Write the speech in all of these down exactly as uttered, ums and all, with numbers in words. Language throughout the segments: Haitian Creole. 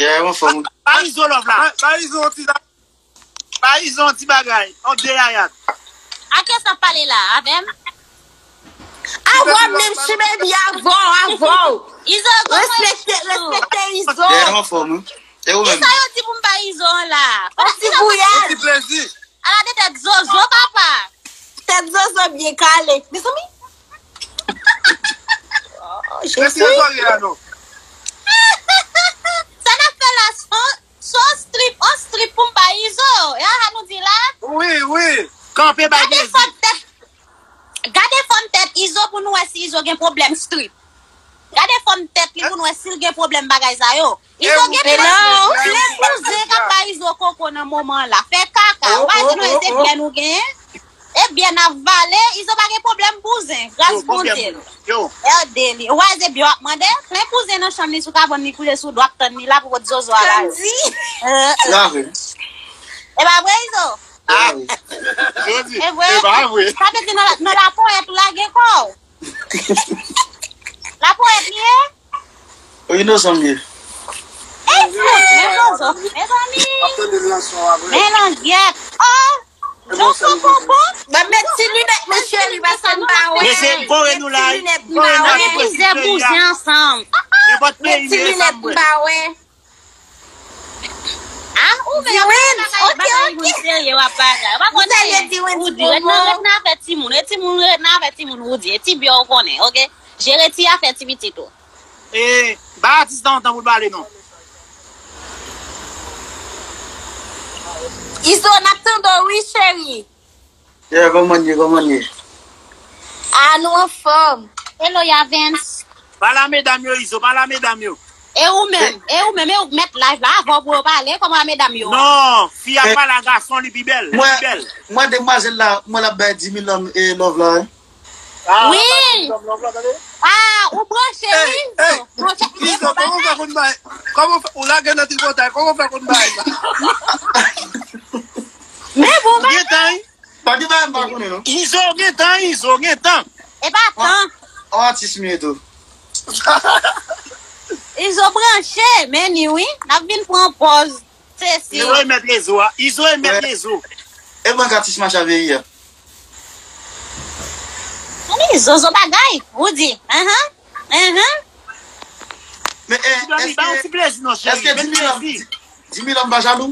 Yeah, m anfòm. Ba Izo love la. Ba, ba Izo yon ti, ba Izo yon ti bagay. On de yayat. A kiyès w ap pale la? Avè m? Avè w menm, Chi Baby, avè w, avè w. Izo, kòman w ye? Respekte, respekte Izo. Yeah, m anfòm, wi. E ou menm? Kisa yo di pou m ba Izo an la? On ti gouyad. On ti plezi. Ala de tèt zozo, papa. Tèt zozo byen kale. Mezanmi. Oh, Jezi. Mèsi, Antoine, non. Sa n ap fè la, son, son strip, on strip pou m ba Izo. E sa nou di la? Wi, wi. Kanpe bay Gade Jezi. Fòm tèt, gade fòm tèt Izo pou nou wè si Izo gen pwoblèm strip. Gade fòm tèt li pou nou wè si l gen pwoblèm bagay sa yo. Izo gen plen, plen bouzen k ap bay Izo koko nan moman la. Fè kaka. Ou pa di nou e se byen nou genyen. E byen n ap vale. Izo pa gen pwoblèm bouzen. Gras Bondye. Yo. Ede li. Ou pa di byen w ap mande. Plen bouzen nan chanm li sou kabann li kouche sou do ap tann li la pou pot zozo a la. Lave. E pa vre, Izo? Ah. Jodi. E vre? E pa vre. Sa vle di nan, nan laponyèt ou lage kò w. Laponyèt li ye? Ou inosan m ye. E fout, men zozo, mezanmi. Men langyèt. Oh! Jan Kokoko. Ban m met ti linèt, mesye, li pa sa m pa wè. Mesye, kore nou la. Met ti linèt m pa wè. Analize bouzen ansanm. Nenpòt peyi m ye, sa m wè. Met ti linèt m pa wè. Ah, ou menm, Diwens, ok, ok. Ou serye, w ap bagay. Ou pa konn anyen. Ou di, ret nan, ret nan afè timoun. E timoun, ret nan afè timoun, ou di. E ti byen ou konnen, ok? Jere ti afè ti pitit ou. E, ba atis la yon tan pou l pale, non. Izo, n ap tande w, wi, cheri. Yeah, kòman ye, kòman ye? Ah, nou anfòm. Hello, Yavens. Pale a medam yo, Izo, pale a medam yo. E ou menm, e ou menm, e ou k mèt live la, avan pou yo pale, kòman a medam yo? Non, fi a pale a gason, li pi bèl, li pi bèl. Mwen, demwazèl la, mwen l ap bay di mil lòm, e, love la, wi. Ah, wi. Ba di mil lòm, love la, tande. Ah, ou branche, wi. Hey, hey, Izo, kòman w fè konn bay, kòman w fè, ou lage nan tripotay, kòman w fè konn bay sa? Men bon, men. Gen tan, wi. Pa gen bagay m pa konnen, non. Izo gen tan, Izo gen tan. E pa tan. An atis m ye tou. Izo branche, men ni wi. N ap vin pran pòz. Se si. Izo e mèt rezo a. Izo e mèt rezo. E ban atis mache avè li a. Ani, zozo bagay, ou di. Ahan, ahan. Men, eh, èske, èske di mil lòm, di mil lòm pa jalou?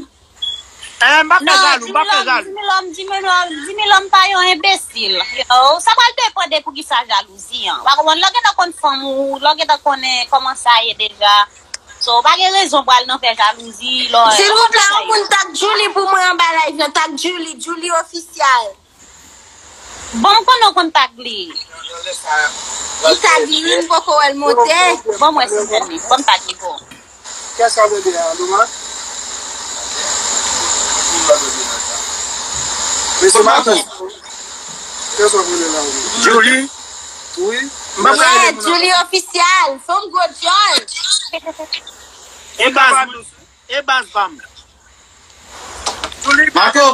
Eh, m pa fè jalou, m pa fè jalou. Di mil lòm, di mil lòm, di mil lòm pa yon enbesil. Yo, sa pral depann de poukisa jalouzi an. Ou pa konprann, lè w gentan konn fanm ou, lè w gentan konnen kòman sa ye deja. So, ou pa gen rezon pral nan fè jalouzi, lò. Silvouplè, yon moun tag Djouly pou mwen anba live lan, tag Djouly, Djouly Official. Bon, m konnen w konn tag li. M tag li, wi, m poko wè l monte. Bon, mwen si sèl li. Bon, m tag li pou ou. Kè sa vle di a, Luma? Mesye Matos. Kè sa vle la, wi? Djouly? Wi. Yeah, Djouly Official. Fè m gwo djòl. E baz, e baz pa m. Marco.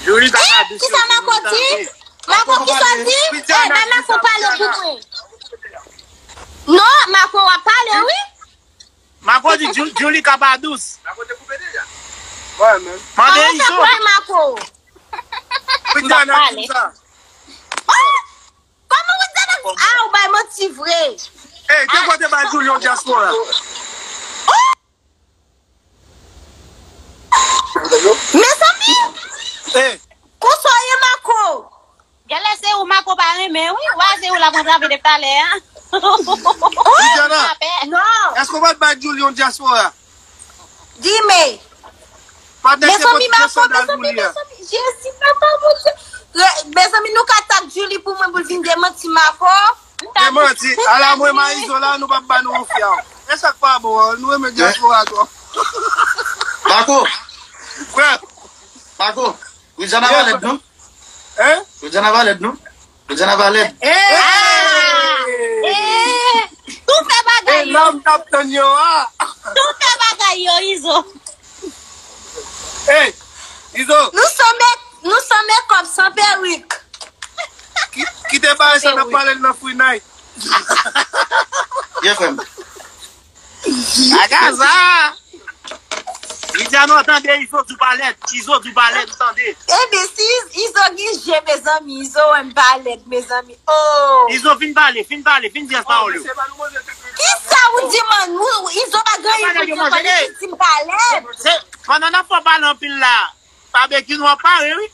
Jouri ta ka di. Kisa Marco di? Marco, kisa w di? Eh, bay Marco pale pou mwen. Non, Marco, w ap pale, wi. Marco di Ju-, Julie ka pa dous. Mande Izo. Marco. Kòman w di sa? Ah, ou bay manti vre. Ey, te kote bay Julie yon dyaspora. Mezanmi! Konsa w ye, Marco? Genlè se ou Marco pa renmen, wi. Ou wè se ou l ap antrave depi talè a. Viviana, èske w pa t bay Julie yon dyaspora? Dime. Mezanmi, Marco, mezanmi, mezanmi, Jezi, papa, Bondye. Mezanmi, nou ka tag Julie pou mwen pou l vin demanti Marco. Demanti, ala mwen Mayizo la, nou p ap ba nou yon fyaw. E sa k pa bon an, nou renmen dyaspora twòp. Marco. Frè. Marco, Widiana pa lèd non. Hein? Widiana pa lèd non. Widiana pa lèd. Eh! Eh! Tou fè bagay yo. Lòm t ap tann yo a. Tou fè bagay yo, Izo. Hey, Izo. Nou san make, nou san make up, san perik. Ki-, kite bagay sa n ap pale nan free night. Ye frè m. Agaza! Li di a non, tande, Izo di w pa lèd. Izo di w pa lèd, ou tande. Ebyen, si Iz- Izo gen je, mezanmi, Izo wè m pa lèd, mezanmi. Oh! Izo, fin pale, fin pale, fin di yès pawòl yo. Kisa ou di, man? Ou- Izo pa gen anyen pou di ankò, li jis di m pa lèd. Se, pandan n ap fè w pale anpil la, babekyou nou ap pare, wi.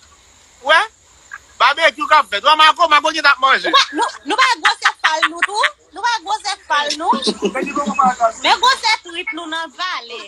Wè? Babekyou k ap fèt. Wè, Mako, Mako gen t ap manje. Nou pa, nou, nou pa gwosè fal nou tou? Nou pa gwosè fal nou? Men gwosè twit nou nan vale.